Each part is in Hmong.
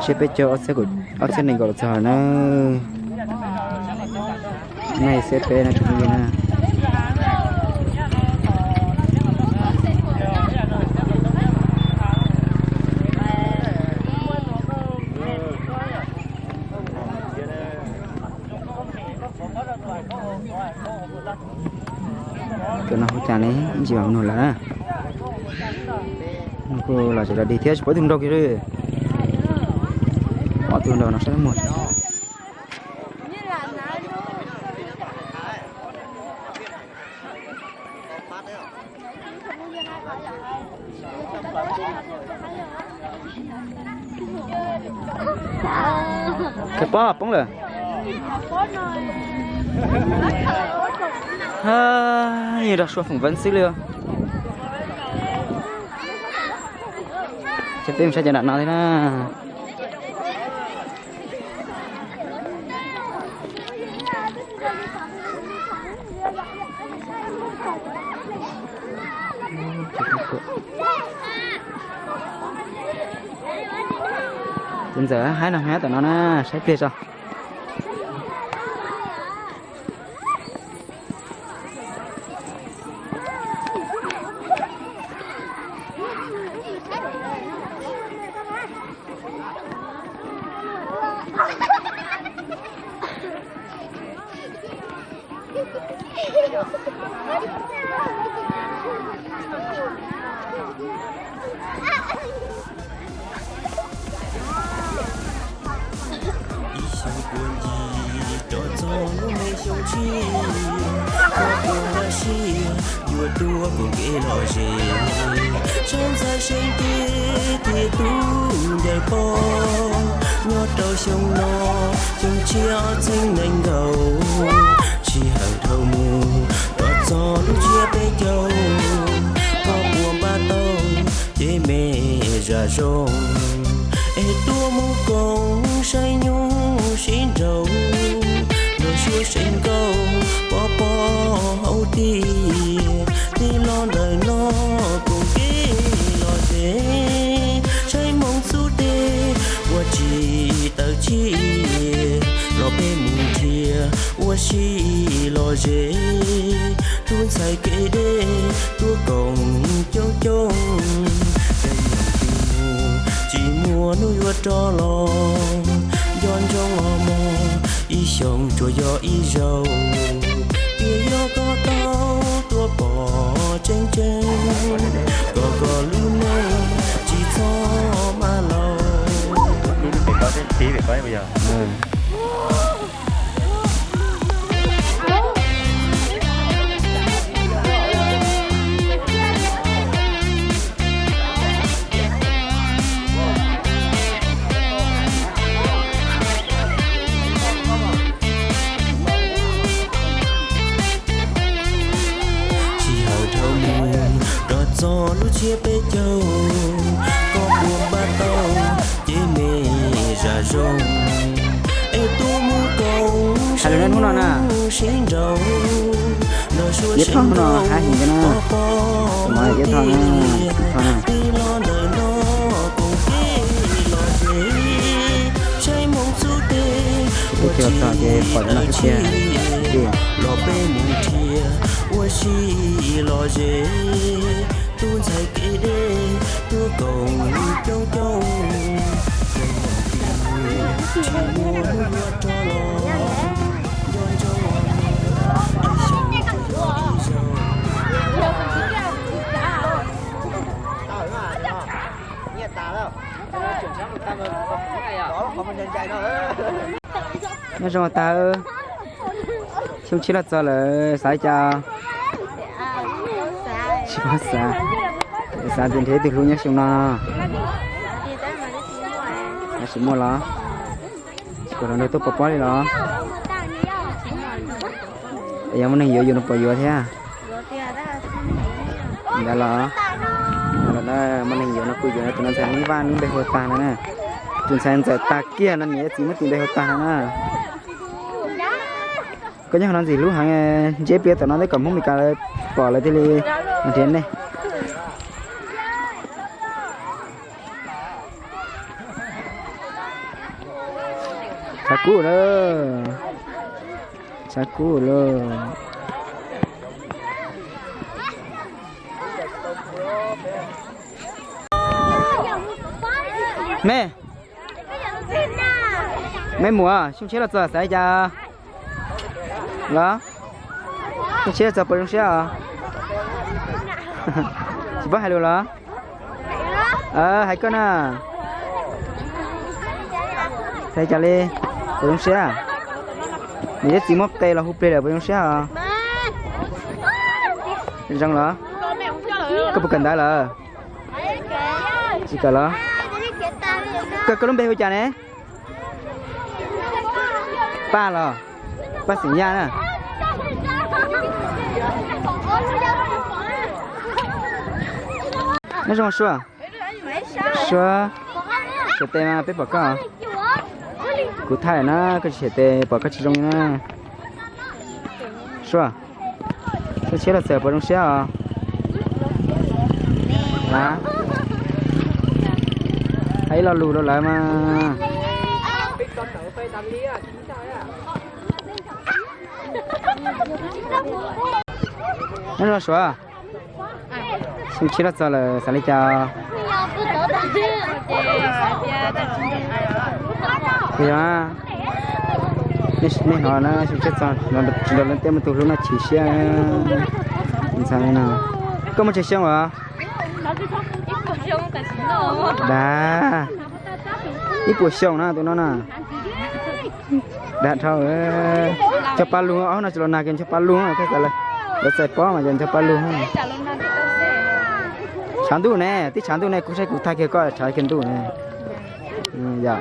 Tsiab peb caug ob txhiab nees nkaum los txog na. Naj xeb peb no tsis phooj ywg na. Cov no hu cas ne, ib ntsis mam mus nug lawm na. Kuj los tsev los dig thiab, tsis pom ib tug nraug kiag li. Pom tus nraug no saib muag. Kawg pob poob lawm. Yeej rau sua foom vab xwb li. Ces peb mus saib cov nram no thiab na. Tus ntxawm haib no hab tom no na, saib pliag tso. Ib xyoo puag ncig rov txog lub me xyoo tshiab, koj puas npaj siab yuav tuaj koom kev lom zem, saib ntxhais saib ntiag thiab tus ntxhais pog nyob rau xyoo no, xyoo tshiab ob txhiab nees nkaum, sij hawm dhau mus rov txog lub tsiab peb caug, koj puas npaj tau cev me zam zoo, es tuaj mus koom saib nyuj sib nraus, nrog suab saib nkauj pov pob hauv tiag, tij laug ntawm no koom kev lom zem, saib hmoov xub teg ua tsis tawv tshiab, los peb mus nrhiav ua si lom zem, tus ntxhais kev deb tuaj koom coob coob, tsis muaj hnub yuav rov los, nco ntsoov os mog, ib xyoo tsuas yog ib zaug, tiam yog koj tau tuaj pom tseeb tseeb, kom koj lub neej tsis txhob mab laus. Sij hawm dhau mus rov txog lub tsiab peb caug, koj puas npaj tau cev me zam zoo, es tuaj mus koom saib hnub no na, sib nraus, nrog suab saib nkauj pov pob hauv tiag, tij laug ntawm no koom kev lom zem, saib hmoov xub teg ua tsis tawv tshiab, los peb mus nrhiav ua si lom zem, tus ntxhais kev deb tuaj koom coob coob, tsis muaj hnub yuav rov los, nco ntsoov os mog, ib xyoo tsuas yog ib zaug. Nyob zoo tag, xyoo tshiab los txog lawm xav li cas? Tsis paub xav, xav tias nrhiav ib tug hlub nyob xyoo no. Tab sis muaj los? Tsis pom los nrog tuaj pov pob li los? Es yog muaj neeg yuav yus no puas yuav thiab? Ntawd los, muaj neeg yuav no kuj yuav, tus no ntxhais Hmoob Vaj nws npe hu ua Tag no na. Tus ntxhais ntxawm Tag kiag no niam txiv muab tis npe hu ua Tag no na. Koj nyob qhov no ntxim hlub heev, ntsib peb tom no tej kom Hmoob Mes Kas lawv pom lawv thiaj li nrhiav nej. Kub lawm, tshav kub lawm. Me, me muam, xyoo tshiab los txog xav li cas los? Xyoo tshiab los txog puas zoo siab os? Tsis paub hais lus los? Hais koj na. Xav li cas li? Puas zoo siab? Niam thiab txiv muab qe los hu plig lawm puas zoo siab os? Zoo los? Koj puas kawm ntawv lawm? Tsis kawm los? Koj, koj lub npe hu cas ne? Paj los? Paj xeem Yaj na. Nyob zoo Suab. Suab, siab tes mas peb pom koj. Kuv thaij na, koj tsis siab tes pom koj tsis zoo li na. Suab, xyoo tshiab los txog puas zoo siab os? A, hais ib lo lus rau lawv mas. Nyob zoo Suav, xyoo tshiab los txog lawm xav li cas? Yog, nej hnov na, xyoo tshiab txog tsis nrog leej twg muaj tus hlub no chim siab ntxhais no. Koj muaj tsawg xyoo os? Dag, ib puas xyoo na tus no na. Dag dhau. Ncho pa lug, ob hnub no tsis los nag kiag ncho pa lug thiaj xav, lawv txais pob mas yog ncho pa lug. Tshav ntuj ne, twb tshav ntuj ne, kuv saib kuv thaij kiag koj tshav kiag ntuj ne. Yom,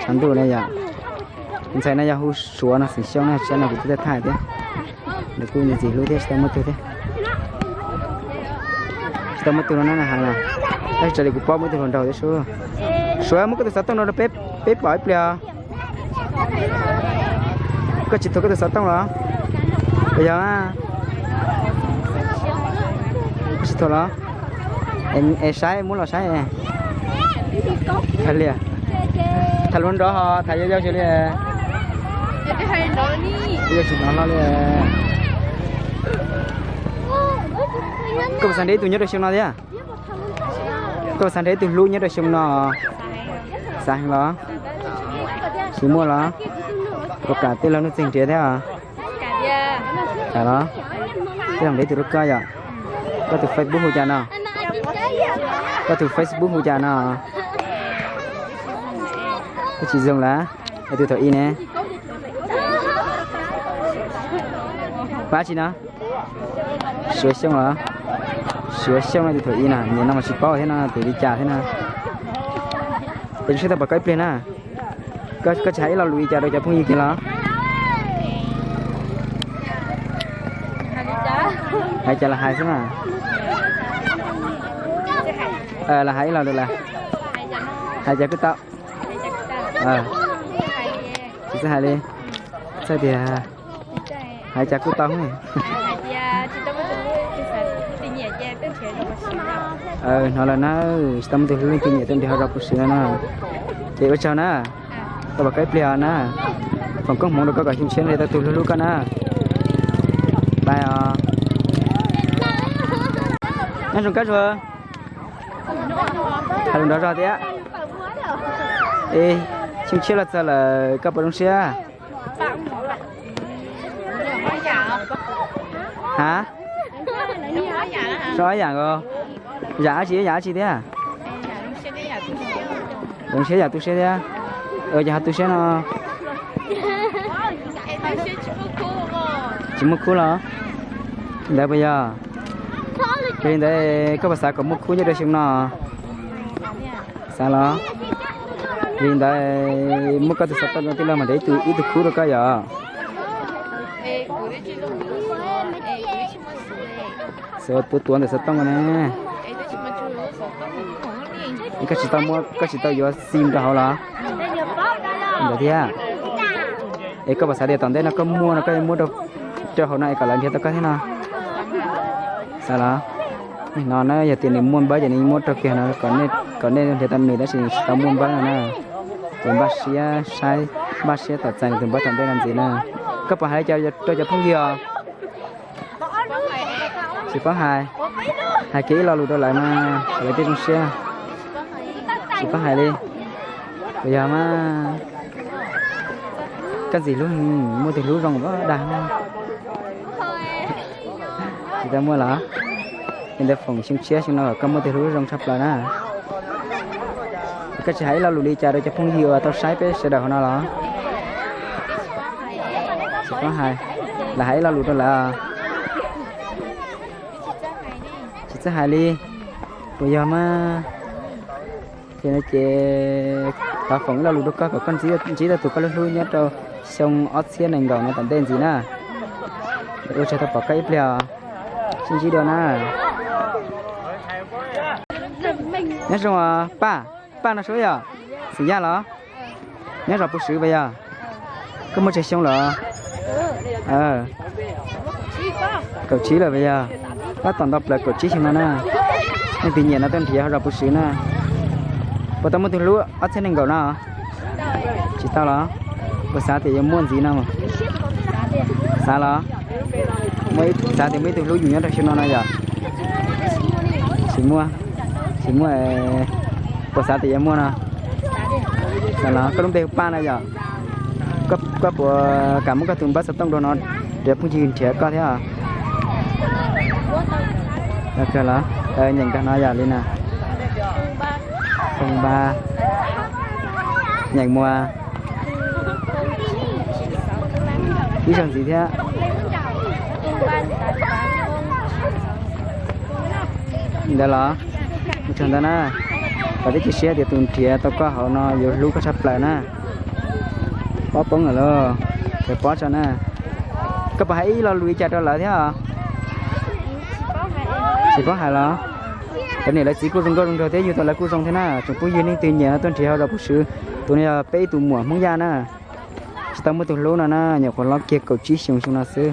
tshav ntuj ne yom. Ntxhais no yog hu Suav no, xeem Xyooj na, tshiab no kuv twb thaij thiab. Nws kuj ntxim hlub thiab, tsis tau muaj tug thiab. Tsis tau muaj tug no na, hais na. Tab sis raws li kuv paub muaj ib tug hluas nraug thiab sub. Suav, muab koj tus xov tooj no rau peb pom ib pliag. Koj tsis thuam koj tus xov tooj los? Puas yog? Koj tsis thuam los? Es saib, muab los saib. Tham li, tham hluas nraug ho tham yau yau xwb li. Yau tsis hnov hlo li. Koj puas xav nrhiav ib tug nyob rau xyoo no thiab? Koj puas xav nrhiav ib tug hlub nyob rau xyoo no? Xav heev los? Tsis muaj los? Puas kam tej laug nuj txeeg nrhiav thiab os? Kam los? Tej laug nrhiav ib tug rau koj yom? Koj tus Facebook hu cas no? Koj tus Facebook hu cas no? Koj tsis zoo lawm, es tus thaum ub ne? Pab tsi no? Suav Xyooj los? Suav Xyooj no tus thaum ub na, nim no mas tsis paub thiab no, tus li cas thiab no. Es tsis tau pom koj ib pliag na. Koj tsis hais ib lo lus li cas rau cov phooj ywg kiag los? Hais cas los hais xwb na. Los hais ib lo lus lawm. Hais cas kuj tau. Tsis txawj hais li. Txawj tias hais cas kuj tau. Hnov lawm na, tsis tau muaj tus hlub leej twg nyiam tuaj nrhiav hauv zos Phuv Siv no na. Ces ua tsaug na, tau pom koj ib pliag na. Foom koob hmoov rau koj kom xyoo tshiab nrhiav tau tus hlub hlub koj na. Bye os. Nyob zoo kab Suav. Hais lus nrov zog thiab. Es xyoo tshiab los txog lawm koj puas zoo siab? Ha? Zoo ob yam nkaus. Yam dab tsi yam dab tsi thiab? Zoo siab yam tu siab thiab. Ces ho tu siab no tsis muaj khub los? Ntawd puas yog? Yog li ntawd koj puas xav kom muaj khub nyob rau xyoo no? Xav los? Yog li ntawd muab koj tus xov tooj rau tij laug mas nrhiav ib tug khub rau koj yom. Xav tuav tuav ntawm xov tooj ne. Es koj tsis tau muab, koj tsis tau yuav xim rau hauv los? Ntawd thiab. Es koj puas xav tias tom ntej no koj muaj no koj yuav muab rau, rau hauv no es kom lawv nrhiav tau koj thiab no? Xav los? No na yog tias nws muaj npawb ces nws muab rau kiag no kom nej nrhiav tau nws, tab sis nws tsis tau muaj npawb no na. Ces npaj siab saib, npaj siab tom txais tus npawb tom ntej no ntxiv na. Koj puas hais li cas rau cov phooj ywg os? Tsis paub hais. Hais kiag ib lo lus rau lawv mas kom lawv thiaj zoo siab. Tsis paub hais li. Puas yog mas? Koj ntxim hlub, muaj tus hlub zoo dag. Tsis tau muaj los? Li ntawd foom xyoo tshiab xyoo no kom koj muaj tus hlub zoo tshaj plaws na. Koj tsis hais ib lo lus li cas rau cov phooj ywg uas tau saib peb sawv daws hauv no los? Tsis paub hais. Lam hais ib lo lus rau lawv. Tsis txawj hais li. Puas yog mas? Ces no ces thov foom ib lo lus rau koj kom koj ntsib tau tus koj hlub hlub nyob rau xyoo ob txhiab nees nkaum no tom ntej ntxiv na. Ua tsaug tau pom koj ib pliag os. Sib ntsib dua na. Nyob zoo os Paj, Paj no sub yog? Xeem Yaj los? Nyob zos Puv Swv puas yog? Koj muaj tsawg xyoo lawm? Kaum tsib lawm puas yog? Tab tom nto plaws kaum tsib xyoo no na. Leej twg nyiam no tuaj nrhiav hauv zos Puv Swv na. Puas tau muaj tus hlub ob txhiab nees nkaum no? Tsis tau los? Puas xav tias yuav muaj ntxiv no? Xav los? Muaj, xav tias muaj ib tug hlub yus nyob rau xyoo no no yom? Tsis muaj. Tsis muaj. Puas xav tias yuav muaj no? Xav los? Koj lub npe hu Paj no yom? Koj puas kam muab koj tus npawb xov tooj rau no rau phooj ywg nrhiav koj thiab? Los, nyeem nrog no yom, li no. Phoo Npab, nyeem mus. Ib zaug ntxiv thiab. Ntawd los? Mus txog ntawd na. Kom peb cia siab tias tus nrhiav tau koj hauv no yuav hlub koj tshaj plaws na. Pob poob lawm lauj, ces pob tso na. Koj puas hais ib lo lus li cas rau lawv thiab os? Tsis paub hais los? Lawv niam lawv txiv kuj zoo nkauj zoo nraug thiab yug tau lawv kuj zoo thiab na. Tsoom phooj ywg leej twg nyiam no tuaj nrhiav hauv zos Puv Swv. Tus no yog peb ib tug muam Hmoob Yaj na. Tsis tau muaj tus hlub no na, nyuam qhuav hlob kiag kaum tsib xyoo xyoo no xwb.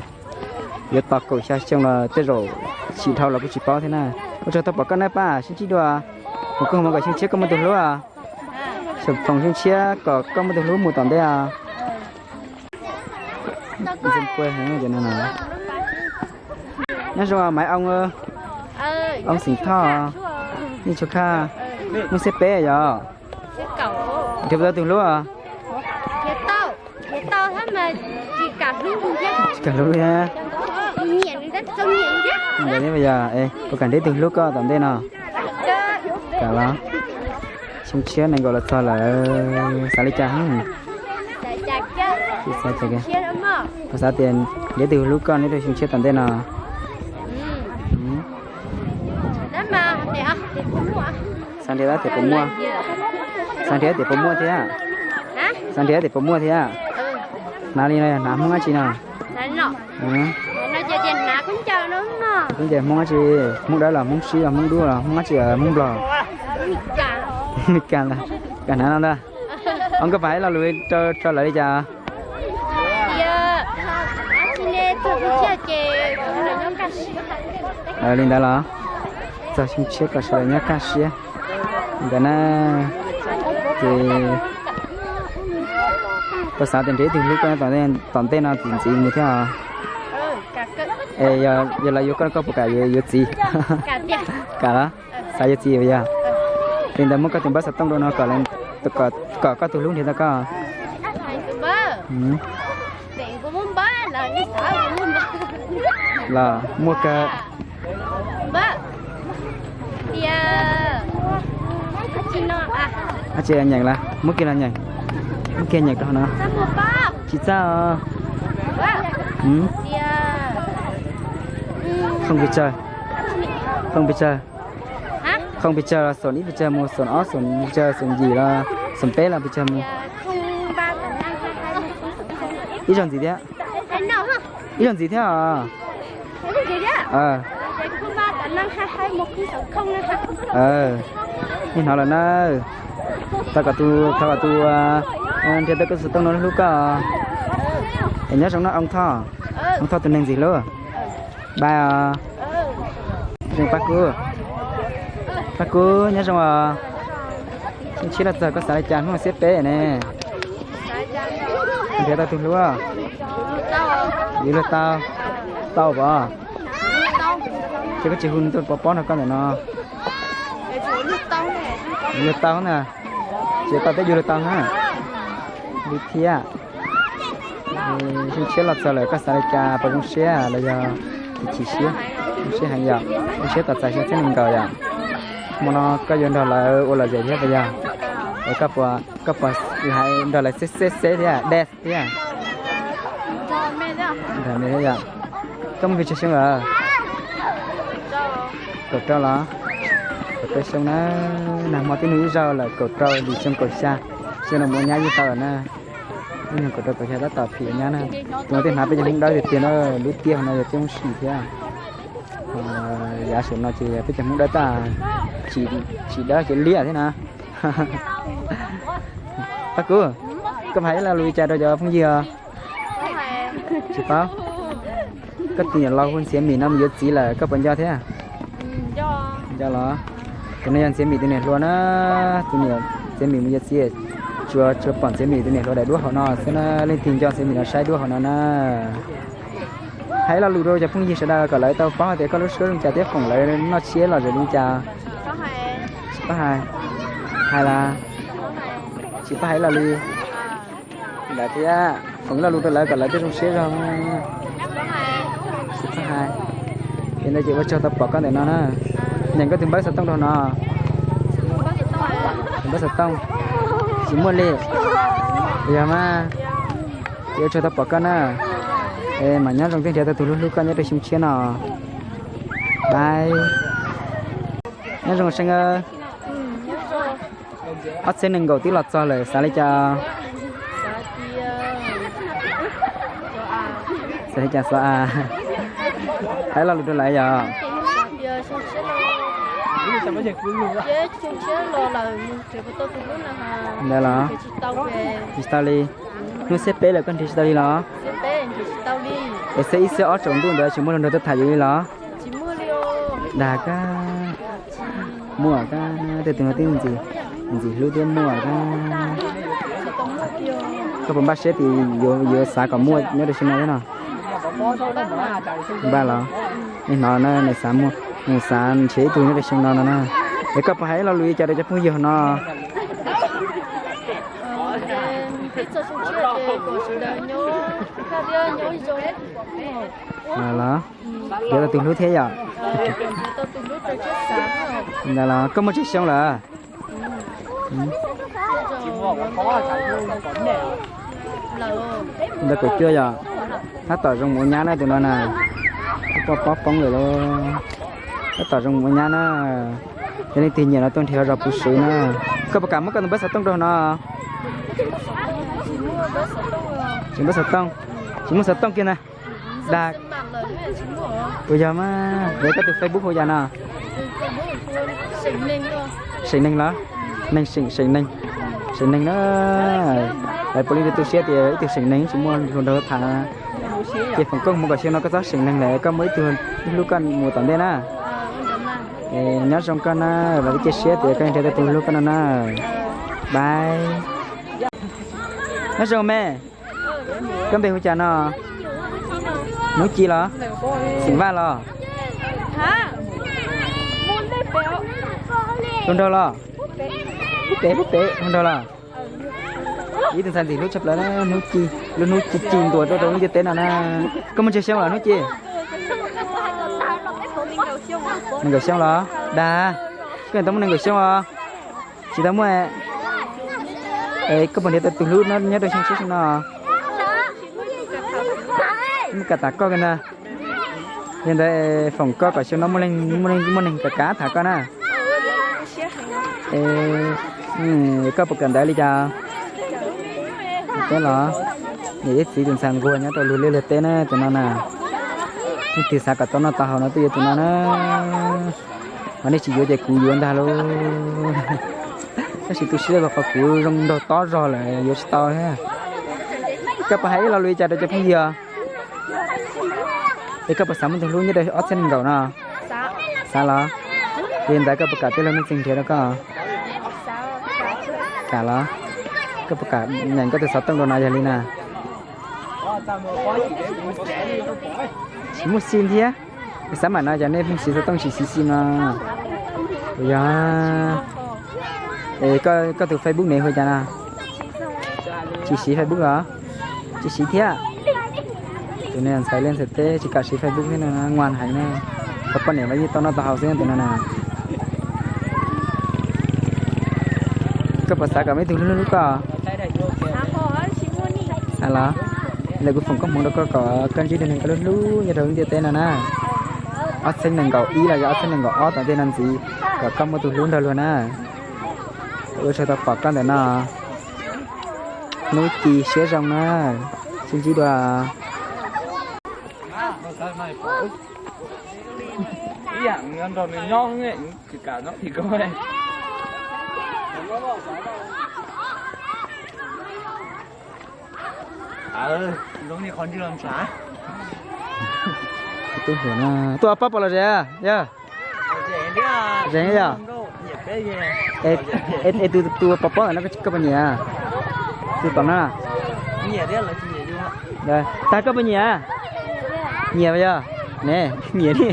Yuav tos kaum xya xyoo los tej zaum, chim dhau los kuj tsis paub thiab na. Ua tsaug tau pom koj na Paj, sib ntsib dua. Foom koob hmoov kom xyoo tshiab koj muaj tus hlub. Foom xyoo tshiab kom koj muaj tus hlub mus tom ntej os. Nyob zoo Maiv Oo, Oo Xeem Thoj, Yeej Tshuas Khaj, Nuj Xiab Peb yog. Nrhiav puas tau tus hlub? Tsis kam hlub li. Ntawd thiab puas yog? Puas kam nrhiav tus hlub koj tom ntej no? Kam los? Xyoo tshiab nees nkaum los txog lawm, xav li cas? Puas xav tias nrhiav tus hlub koj nyob rau xyoo tshiab tom ntej no? Xav nrhiav tab tias puas muaj? Xav nrhiav tias puas muaj thiab? Xav nrhiav tias puas muaj thiab? Hnav li no yog hnav Hmoob dab tsi no? Khaub ncaws Hmoob dab tsi? Hmoob dawb los Hmoob Sib los Hmoob Dub los Hmoob dab tsi? Hmoob Nplog? Kam hnav no ntag. Os, koj pab hais lo lus rau lawv li cas? Li ntawd los? Txog xyoo tshiab kom sawv daws nyob kaj siab ntawd na. Ces puas xav tias nrhiav ib tug hlub koj tom ntej no txuas ntxiv mus thiab os? Es yog lawv yuav koj, koj puas kam yuav txiv? Kam los? Xav yuav txiv yog? Li ntawd muab koj tus npawb xov tooj rau no kom koj tus hlub nrhiav tau koj. Los muaj kawg. Dab tsi nyeem lawm? Muab kiag los nyeem. Muab kiag nyeem rau no. Tsis txaj os. Phone pes tsawg? Phone pes tsawg? Phone pes tsawg los xoom ib pes tsawg mus, xoom ob xoom pes tsawg, xoom yim los xoom peb los pes tsawg mus. Ib zaug ntxiv thiab. Ib zaug ntxiv thiab os. Nej hnov lawm na. Thov kom tus, thov kom tus nrhiav tau koj xov tooj no hlub koj. Es nyob zoo na Oo Thoj. Oo Thoj tus neeg ntxim hlub. Bye os. Zoo Paj Kub. Paj Kub nyob zoo os. Tshiab los txog koj xav li cas hnub xiab peb ne? Nrhiav tau tus hlub? Yuav luag tau? Tau pom. Ces koj tsis hu nws tuaj pov pob nrog koj ntawm no? Yuav luag tau na. Tsis tau teb yuav luag tau na. Li thiab. Tshiab los txog lawm koj xav li cas, puas zoo siab los yog chim chim siab? Zoo siab heev yom. Zoo siab tos txais xyoo txhiab nees nkaum yom. Hmo no koj yuav nrog lawv ua lom zem thiab puas yog? Es koj puas, koj puas hais nrog lawv xeb xeb xeb thiab dance thiab? Nrog me thiab yom. Koj muaj pes tsawg xyoo lawm? Kaum rau los? Kaum rau xyoo na. Nag hmo twb nug ib zaug lawm, kaum rau, yim xyoo kaum xya. Xyoo no mus ua nyab yeej tau lawm na. Ib nyuag kaum rau kaum xya tab tom phim nyab na. Tus no tej hnav peb cov Hmoob dawb tiag tiag na, lub tiaj hauv no yog tiaj Hmoob sim thiab. Yav saum no ces peb cov Hmoob dawb tab, tsis dawb ces liaj thiab na. Pab Kub, koj hais ib lo lus li cas rau cov phooj ywg os? Tsis paub. Koj tus niam laus hu Ntxhiav Mim no mus yuav txiv lawm, koj puas nco thiab? Nco los? Tus no yog Ntxhiav Mim tus niam hluas na. Tus niam Ntxhiav Mim mus yuav txiv, tsuas tsuas pom Ntxhiav Mim tus niam hluas daim duab hauv no xwb na. Leej twg nco Ntxhiav Mim no saib duab hauv no na. Hais ib lo lus rau cov phooj ywg sawv daws kom lawv tau paub hais tias koj lub suab zoo cas thiab foom lawv noj tshiab lom zem li cas. Tsis paub hais. Hais las? Tsis paub hais ib lo li. Ntawd thiab, foom ib lo lus rau lawv kom lawv thiaj zoo siab zog. Tsis paub hais. Ces ntawd ces ua tsaug tau pom koj ntawm no na. Nyeem koj tus npawb xov tooj rau no. Tus npawb xov tooj tsis muaj li. Yog mas, ces ua tsaug tau pom koj na. Es mam nyob zoo thiab nrhiav tau tus hlub hlub koj nyob rau xyoo tshiab no. Bye. Nyob zoo Seej. Ob txhiab nees nkaum twb los txog lawm, xav li cas? Xav li cas xav a? Hais lo lus rau lawv yom. Ntawd los? Tsis tau li. Hnub xiab peb lawm koj nrhiav tsis tau li los? Es xiab ib xiab ob tsaus ntuj ntawd tsis muaj hluas nraug tuaj tham yus li los? Dag kab. Muaj kab, tej tus no twb ntxim hlub thiab muaj kab. Koj puas npaj siab tias yuav xav kom muaj nyob rau xyoo no thiab no? Npaj los? Nej hnov na, nws xav muaj, nws xav nrhiav ib tug nyob rau xyoo no no na. Es koj puas hais ib lo lus li cas rau cov phooj ywg no? Los, nrhiav tau tus hlub thiab yom? Ntawd los koj muaj tsawg xyoo lawm? Ntawd kaum cuaj yom. Tab tom zoo mus ua nyab na tus no na. Poj pob poob lawm lauj. Tab tom zoo mus ua nyab na. Yog leej twg nyiam no tuaj nrhiav zos Puv Swv na. Koj puas kam muab koj tus npawb xov tooj rau no? Tsis npawb xov tooj. Tsis muaj xov tooj kiag na. Dag. Puas yog mas, yog koj tus Facebook hu cas no? Seem Neeg los? Neeg Seem, Seem Neeg. Seem Neeg na. Lawv puav leej tu siab tias ib tug Seem Neeg tsis muaj hluas nraug tham. Ces foom koob hmoov kom xyoo no koj txhob Seem Neeg lawm, koj muaj ib tug hlub koj mus tom ntej na. Nyob zoo koj na, vam thiab cia siab tias koj nrhiav tau tus hlub koj no na. Bye. Nyob zoo me. Koj npe hu cas no? Hnub Ci los? Xeem Vaj los? Hluas nraug los? Lub pem, lub pem, hluas nraug los? Ib tug ntxhais ntxim hlub tshaj plaws na, Hnub Ci, lub Hnub Ci ci ntuas rau rau lub ntiaj teb no na. Koj muaj tsawg xyoo lawm Hnub Ci? Nees nkaum xyoo los? Dag, koj tau muaj nees nkaum xyoo os? Tsis tau muaj. Es koj puas nrhiav tau tus hlub nyob rau xyoo tshiab xyoo no? Muaj kam tham koj na. Yog ntawd foom koj kom xyoo no muaj neeg, muaj neeg kam kam tham koj na. Koj puas kawm ntawv li cas? Teb los? Niam thiab txiv tus ntxhais nquag nyob rau luag liaj luag teb na tus no na. Leej twg xav kom tau noj tau haus no tuaj yuav tus no na. Ho nej tsis yuav ces kuv yuav ntag lauj. Tab sis tu siab rau qhov kuv zoo nraug tob zog lawm yuav tsis tau thiab. Koj puas hais ib lo lus li cas rau cov phooj ywg? Es koj puas xav muaj tus hlub nyob rau ob txhiab nees nkaum no? Xav los? Yog li ntawd koj puas kam tej laug nej txeeg nrhiav rau koj? Los, koj puas kam nyeem koj tus xov tooj rau no yog li na? Tsis muaj xim thiab. Xav mas no cov nej pheej siv xov tooj tsis siv xim no. Yog, es koj tus Facebook ne hu cas no? Tsis siv Facebook los? Tsis siv thiab. Tus niag ntxhais liaj ntxhais teb tsis kam siv Facebook thiab no, nguan heev na. Poj niam mas yeej tau noj tau haus xwb tus no na. Koj puas xav kom muaj ib tug hlub hlub koj? Xav los? Lawv kuv foom koob hmoov rau koj kom koj ntsib tus neeg koj hlub hlub nyob rau lub ntiaj teb no na. Ob txhiab nees nkaum ib los yog ob txhiab nees nkaum ob tom ntej no ntxiv kom koj muaj tus hlub nrog luag na. Ua tsaug tau pom koj ntawm no. Hnub ci siab zoo na. Sib ntsib dua. Tub hluas no, tuaj pob pom los zes yog? Zes yog? Es tus, tus pov pob ntawm no koj puas nyiam? Tus tom no? Tag koj puas nyiam? Nyiam yog? Ne, nyiam li.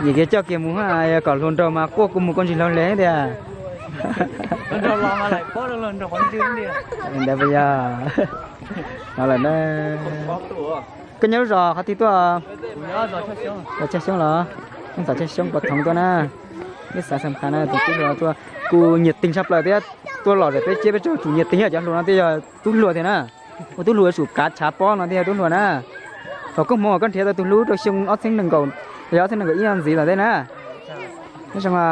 Nyiam kiag coj kiag mus, yog kom hluas nraug mas quaj kuv mus koj ntsis laug le tiag. Ntawd puas yog? No lawm na. Koj nyob lub zos qhov twg tuaj? Los Tshaj Xyoob los? Ntxawm Tshaj Xyoob pov thoov tuaj na. Ib xav xam qha na tus tub hluas tuaj kuj nyiam tig tshaj plaws thiab. Tuaj los zem peb tsiab peb tsaug tsum nyiam tig, cov hluas no twb yog tub hluas tiag na. Ua tub hluas tsum kav tshav pob no thiaj yog tub hluas na. Foom koob hmoov koj nrhiav tau tus hlub rau xyoo ob txhiab nees nkaum, yog ob txhiab nees nkaum ib no ntxiv lawm thiab na. Nyob zoo os.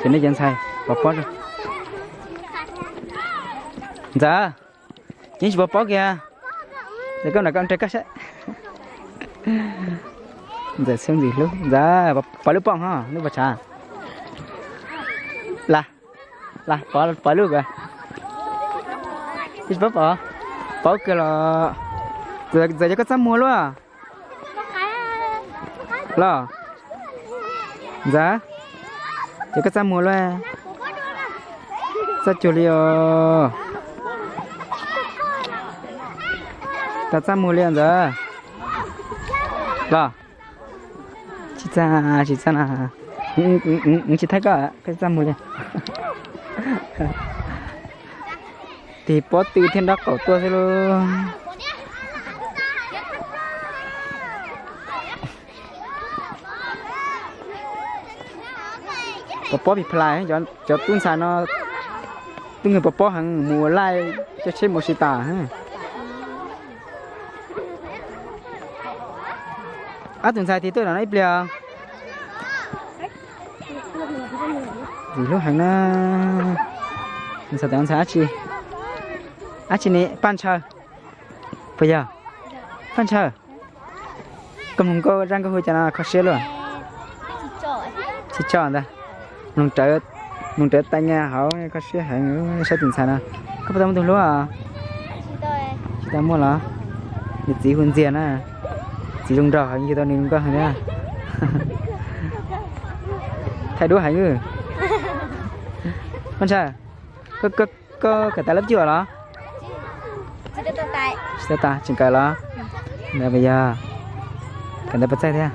Ces nej cov ntxhais pov pob. Ntxawm, ceev tsis pov pob kiag. Ces koj nram koj nrog koj saib. Ntxawm xeeb ntxim hlub, Ntxawm, pov lub pob ho lub pov tshav. Las, las, pov lub kawg. Tsis pov, pov kawg los. Ntxawm, cov koj txaj muag luaj. Los, Ntxawm, cov koj txaj muag luaj. Txaj cuag li os. Tau txaj muag li os Ntxawm. Los, tsis txaj, tsis txaj na. Tsis thaij koj, koj txaj muag li. Tig pob tw thiab nraub qaum tuaj xwb lauj. Pov pob pis plas, cov tub ntxhais no tub nkeeg pov pob heev, mus ua laij coj tsheb mus ua si tas. Ob tug ntxhais tig tuaj no ib pliag. Ntxim hlub heev na. Ntxhais, ntxhais dab tsi? Dab tsi ne? Paj Ntshaw. Puas yog? Paj Ntshaw, koj mloog nkauj zaj nkauj hu cas no kho siab luaj? Tsis tso ntag. Mloog rawv, mloog rawv tai nyiaj hauv kho siab heev saib tus ntxhais no. Koj puas tau muaj tus hlub os? Tsis tau muaj los? Nws txiv hu Ntxiag na. Txiv zoo nraug heev, yug tau nws zoo nkauj heev thiab. Thaij duab heev. Paj Ntshaw, koj, koj kawm tas lab cuaj los? Tsis tau tas, tseem kawm los? Ntawd puas yog? Kawm ntawd puas txaij thiab?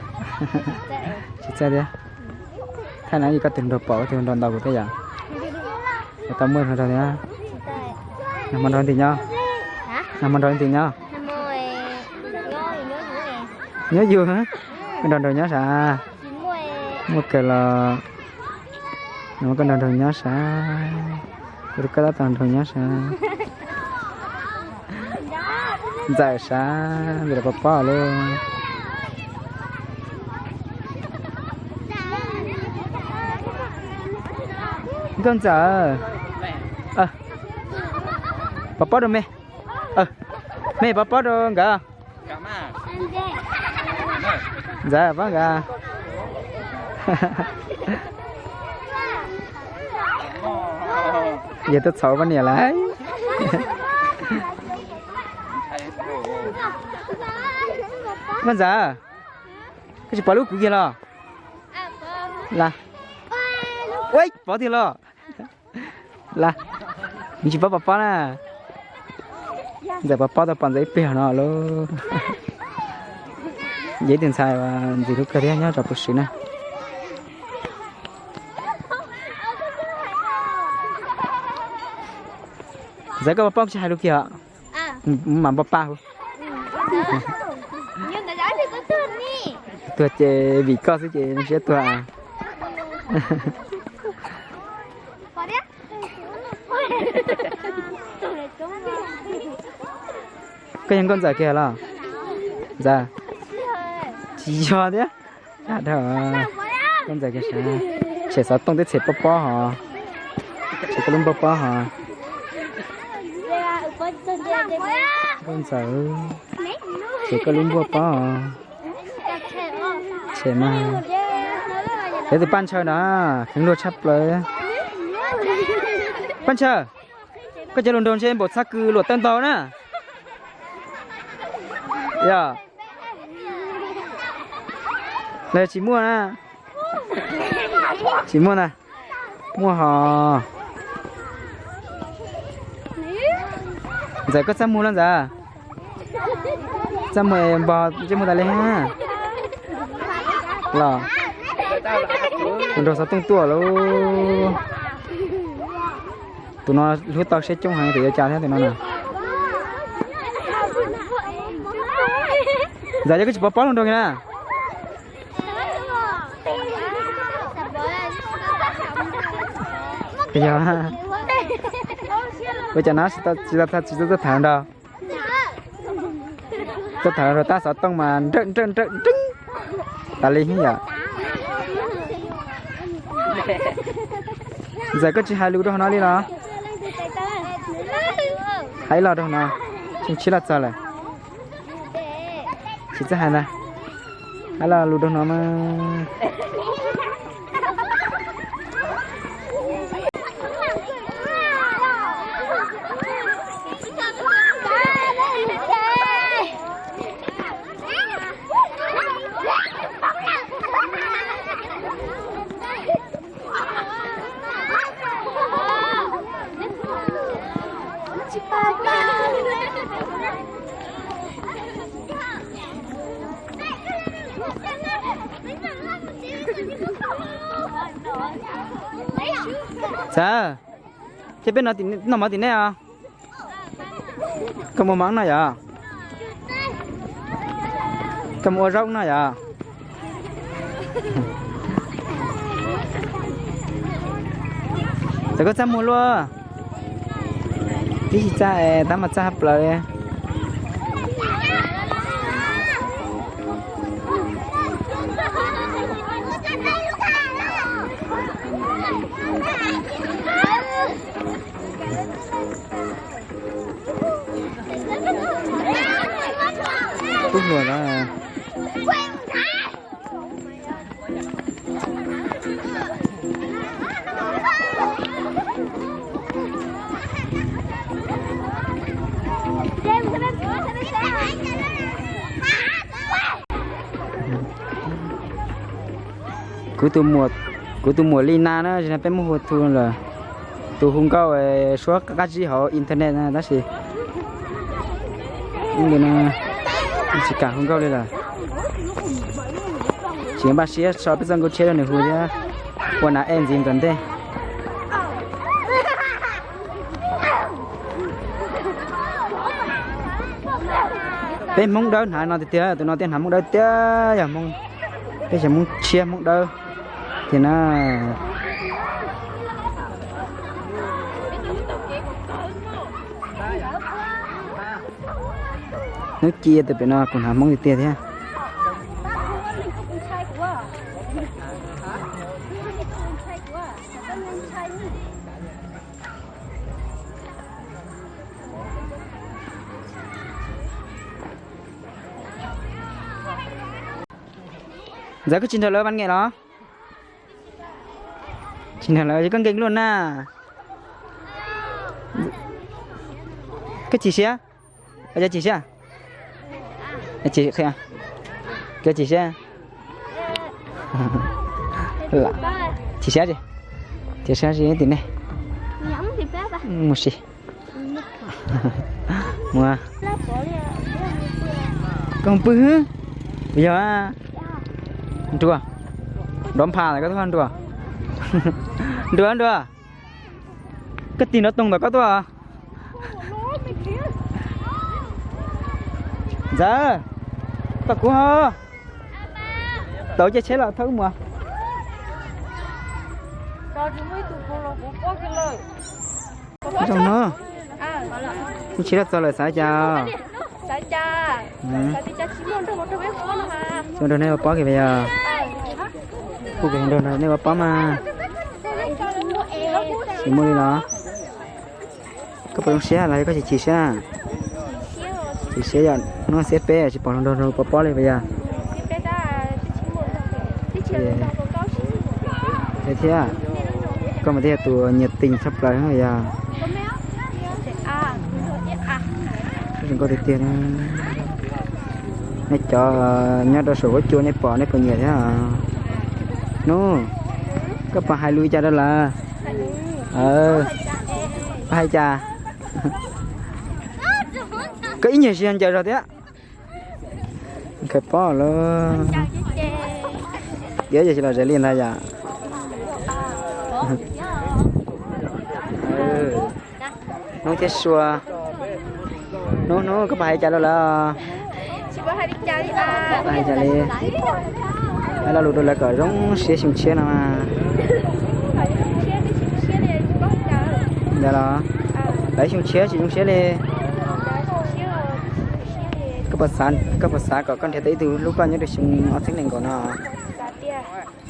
Tsis txaij thiab. Thaij no yog koj tus hluas nraug pom, koj tus hluas nraug ntaus kuv thiab yom? Koj tau muaj hluas nraug thiab? Nag hmo nrog leej twg nyob? Nag hmo nrog leej twg nyob? Nyob yus. Koj nrog nraug nyob sav? Muaj kawg los. Nag hmo koj nrog nraug nyob sav? Kuv rau koj tab tom nraug nyob sav? Ntxawm sav, ntxawm los pov pob lauj. Nkauj Ntxawm, pov pob rau me. Me pov pob rau nkawd. Ntxawm, pab nkawd. Yog tuaj txhaum poj niam lawm. Nkauj Ntxawm, koj tsis pov lub kuv kiag los? Las, ua pov tiag los. Las, nws tsis paub pov pob na. Ntxawm pov pob tau pom Ntxawm ib pliag no lauj. Yog ib tug ntxhais ntxim hlub kawg thiab nyob rau puag siv na. Ntxawm koj pov pob tsis hais lus kiag os. Mam npau pa hu. Tuag ces vim koj xwb ces siab tuag. Koj yog Nkauj Ntxawm kiag los? Ntxawm, tsis yog thiab. Dag dhau. Nkauj Ntxawm kiag sav, tshem xov tooj twb tshem pob pob hos, tshem koj lub npau pob hos. Nkauj Ntxawm, tshem koj lub npau pob hos. Tshem mas. Yog tus Paj Ntshaw no, kheev luag tshaj plaws. Paj Ntshaw, koj cov lus nraug ntshe npaum txhab kws luam tawg ntaug na. Yog, los tsis muaj na? Tsis muaj na. Muaj hos. Ntxawm koj txaj muag los Ntxawm? Txaj muag npog ntsej muag tas li ha. Los, tus nraug xov tooj tuaj lauj. Tus no hlub tau siab coob heev, tus yuav cas thiab tus no na. Ntxawm, yog koj tsis pov pob los nraug kiag na. Yog, ua cas no tsis tau, tsis tau tham nraug. Txog tham rau tab xov tooj mas nrawm nrawm nrawm nreeb tas li yom. Ntxawm, koj tsis hais lus rau hauv no li los? Hais los rau hauv no, tsis los txog lawm. Tsis txawj hais ntag. Hais los lus rau no mas. Txawm, ces peb noj mov tim nej os. Koj mus mov no yom? Koj mus ua zaub no yom? Txawm koj txaj muag luaj. Tib si txaj es tab mas txaj hab plaws li. Tub hluas no. Kuv tus muam Li Na na, peb muab hu tus, tus hu nkauj suab qab zib hauv internet na tab sis tsis kam hu nkauj li lawm. Tsis npaj siab so peb txoj nkauj tshiab rau nws hu thiab, ua nas ej ntxiv tom ntej. Peb Hmoob Dawb hnav no tiag tiag, tus no thiaj hnav Hmoob Dawb tiag, yog Hmoob, peb yog Hmoob tshiab Hmoob Dawb tiag na. Hnub ci tus pem no kuv hnav Hmoob tiag tiag thiab. Ntxawm, koj tsis nrog lawv vas ngees los? Tsis nrog lawv, koj nkees luaj na. Koj chim siab? Koj chim siab? Koj chim siab? Chim siab tsis? Chim siab tsis tim nej. Mus si. Mus. Koj pw hwb. Yog nruas. Nruas phas koj tuaj nruas. Nruas nruas. Koj tig nrav toog ntawm koj tuaj. Ntxawm, koj kuv ho. Tau caij tsheb los thauj wb mus. Zoo no. Kuv tsis tau txog lawm xav cas. Tsis muaj nrog nej ua pob kiag yog. Kuv nrog nej ua pob mas. Tsis muaj li los. Koj puas zoo siab los yog koj chim chim siab? Chim siab yom, hnub xiab peb tsis pom hluas nraug nrog pob pob li puas yog? Thiab, koj mas twb yog tus nyiam tis tshaj plaws yog. Zoo nkauj tiag tiag. Nej cov nyob rau saum huab cua nej pom nej puas nyiam thiab? Hnub, koj puas hais lus cas rau lawv? Koj hais cas? Koj ib nyuag sij hawm ncaws zog thiab. Khaws pob lawm. Tiab yog tsis los zes li ntag yom. Hnub thiab sua. Hnub hnub koj puas hais cas rau lawv? Hais cas li? Hais lo lus rau lawv kom zoo siab xyoo tshiab no mas. Ntawd los? Lawv xyoo tshiab tsis zoo siab li. Koj puas xav kom koj nrhiav tau ib tug hlub koj nyob rau xyoo ob txhiab nees nkaum no?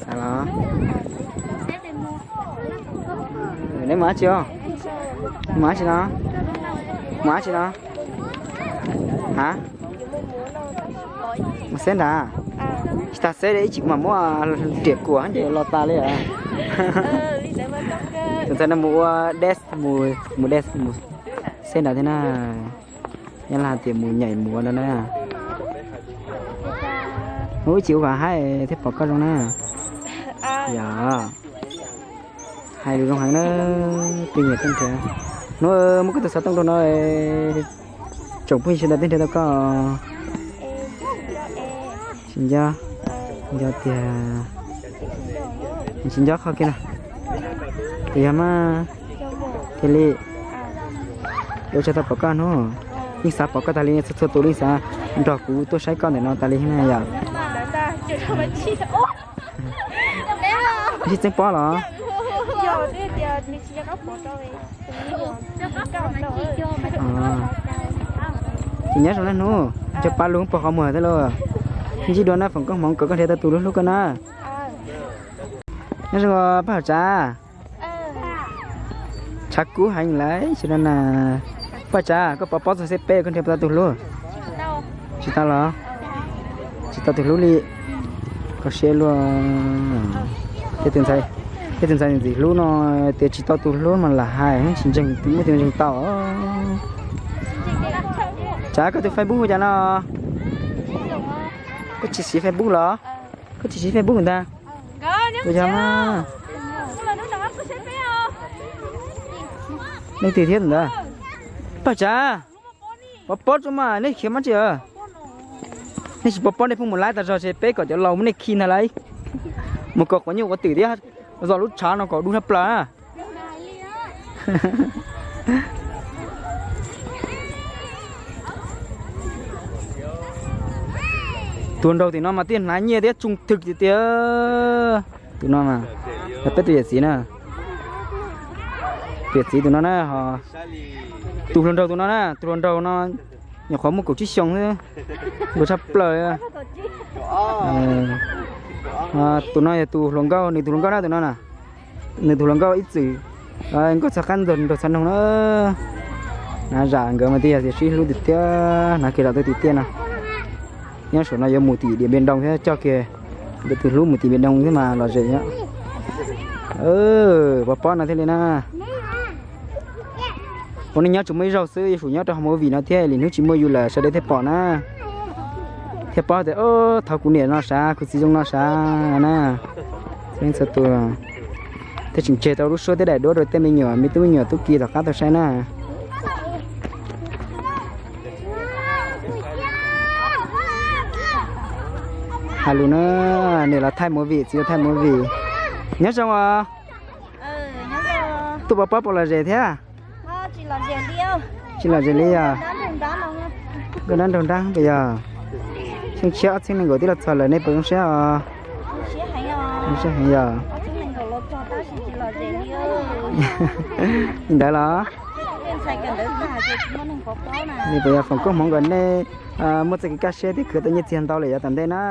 Xav los? Neb mus dab tsi os? Mus dab tsi no? Mus dab tsi no? Ha? Mus xeb nrad. Tsis tas xeb li, ib chim kuv mam muab riam kuam ces los tas li os. Tus ntxhais no mus ua des, mus des, mus xeb nrad thiab na. Nyob Laj hais tias mus nyaim muav no na. Hnub ib chim ua kom haib thiaj pom koj zoo na. Yog, hais lus zoo heev na, plig nyiam tej nrhiav. Hnub muab koj tus xov tooj rau no, tsoom phooj ywg sawv daws tej nrhiav tau koj. Tsis nco, nco tiag. Tsis nco qhov kiag na. Puas yog mas? Thiaj li. Ua tsaug tau pom koj hnub, yeej xav pom koj tas li, txhua txhua tus yeej xav nrog kuv tuaj saib koj ntawm no tas li thiab na yom. Sib txeeb pob los? Ces nyob zoo na hnub, cov pab lug puag qhov muag thiab lauj. Ntsib dua na, foom koob hmoov kom koj nrhiav tau tus hlub hlub koj na. Nyob zoo Paj Hauv Tsav. Tshav kub heev lawm tsis no na. Paj Tsav, koj pov pob txog xeb peb koj nrhiav puas tau tus hlub? Tsis tau los? Tsis tau tus hlub li. Koj siab luaj. Tej tus ntxhais ntxim hlub no tias tsis tau tus hlub mas lam hais tsis ntseeg, muaj tus ntseeg tau. Tsav, koj tus Facebook hu cas no? Koj tsis siv Facebook los? Koj tsis siv Facebook ntag. Ua yog mas. Leej twg thiab ntawd? Paj Tsav, pov pob tso mas nej khiav mas tsi. Nej tsis pov pob nej pheej mus laib tas zog ces peb kom cov laus muab nej khi ntag lauj. Mus kom quav nyuj quav twm thiab, zos lub tshav no kom dub tshaj plaws na. Tus hluas nraug tim no mas thiaj hnav nyiaj thiab tsoo thwm tiag tiag. Tus no mas, peb tus yawm txiv na. Tus yawm txiv tus no na ho. Tus hluas nraug tus no na, tus hluas nraug no nyuam qhuav muaj kaum tsib xyoo xwb, luag tshaj plaws. Tus no yog tus hluas nkauj, nws tus hluas nkauj na tus no na. Nws tus hluas nkauj ib txwm nkauj txog qab ntxog nraug txhab noog na. Na zam nkawd mas thiaj yog tias sib hlub tiag tiag, hnav kiag zom tawg tiag tiag no. Nyob saum no yuav mus tim Điện Biên Đông thiab, coj kiag nkawd tus hlub mus tim Điện Biên Đông thiab mas lom zem os. Pov pob no thiaj li na. Ua neej nyob tsuas muaj ib zaug xwb, yuav tsum nyob rau hauv movie no thiab, lwm hnub tsis muaj yus lawm sawv daws thiaj pom na. Thiaj paub tias, o, thaum kuv niam no sav, kuv txiv zoo no sav na. Txhua tus thiaj tseem tseg tau lub suab thiab daim duab rau tej me nyuam, me tub me nyuam tub ki tom qab tau saib na. Hais lus na, nws los thaij movie, txiv los thaij movie. Nyob zoo os. Tuaj pov pob puas lom zem thiab? Tsis lom zem li yog. Nkauj dab nraug nrab puas yog? Xyoo tshiab ob txhiab nees nkaum twb los txog lawm, nej puas zoo siab os? Zoo siab heev yog. Li ntawd los? Nej puas yog foom koob hmoov kom nej muaj txoj kev kaj siab thiab khwv tau nyiaj txiag ntau lawm yav tom ntej na.